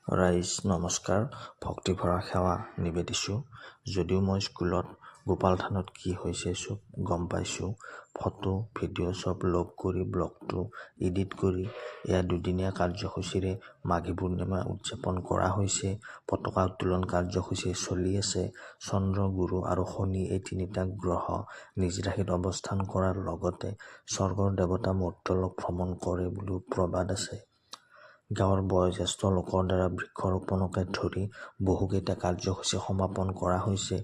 ৰাইজ, নমস্কাৰ। ভক্তিভৰা সেৱা নিবেদিছোঁ। যদিও মই স্কুলত গোপাল থানত কি হৈছে চব গম পাইছোঁ। ফটো, ভিডিঅ' চব লগ কৰি ব্লগটো এডিট কৰি এয়া দুদিনীয়া কাৰ্যসূচীৰে মাঘী পূৰ্ণিমা উদযাপন কৰা হৈছে। পতাকা উত্তোলন কাৰ্যসূচী চলি আছে। চন্দ্ৰ, গুৰু আৰু শনি এই তিনিটা গ্ৰহ নিজ ৰাশিত অৱস্থান কৰাৰ লগতে স্বৰ্গৰ দেৱতা মৰ্ত্যলোক ভ্ৰমণ কৰে বুলিও প্ৰবাদ আছে। গাঁৱৰ বয়োজ্যেষ্ঠ লোকৰ দ্বাৰা বৃক্ষৰোপণকে ধৰি বহুকেইটা কাৰ্যসূচী সমাপন কৰা হৈছে।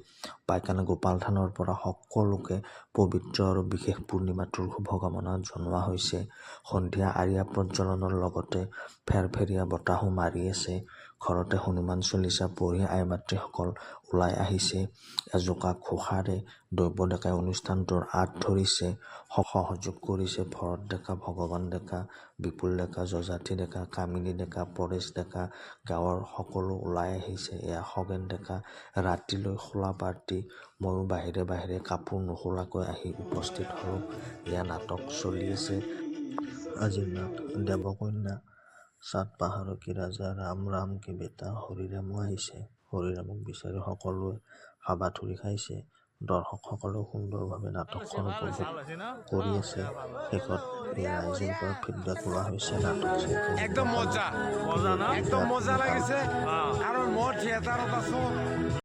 পাইকানা গোপাল থানৰ পৰা সকলোকে পবিত্ৰ আৰু বিশেষ পূৰ্ণিমাটোৰ শুভকামনা জনোৱা হৈছে। সন্ধিয়া আৰিয়া প্ৰজ্বলনৰ লগতে ফেৰফেৰীয়া বতাহো মাৰি আছে। ঘৰতে হনুমান চলিচা পঢ়ি আই মাতৃসকল ওলাই আহিছে। এজোকা ঘোষাৰে দৈৱ ডেকাই অনুষ্ঠানটোৰ আঁত ধৰিছে। সহযোগ কৰিছে ভৰত ডেকা, ভগৱান ডেকা, বিপুল ডেকা, যজাতি ডেকা, কামিনী ডেকা, পৰেশ ডেকা। গাঁৱৰ সকলো ওলাই আহিছে। এয়া খগেন ডেকা। ৰাতিলৈ খোলা পাৰ্টি। ময়ো বাহিৰে বাহিৰে কাপোৰ নোখোলাকৈ আহি উপস্থিত হ'লোঁ। এয়া নাটক চলি আছে। আজিৰ নাট দেৱকন্যা। সাত পাহাৰৰ কি ৰাজা ৰাম, ৰাম কি বেটা হৰিৰামো আহিছে। হৰিৰামক বিচাৰি সকলোৱে হাবাথুৰি খাইছে। দৰ্শকসকলেও সুন্দৰভাৱে নাটকখন উপভোগ কৰি আছে। শেষত এই ৰাইজৰ পৰা ফিডবেক লোৱা হৈছে। নাটক চাই কেনেকুৱা একদম পালে? মজা। মজা না? একদম মজা লাগিছে, কাৰণ মই থিয়েটাৰত আছো।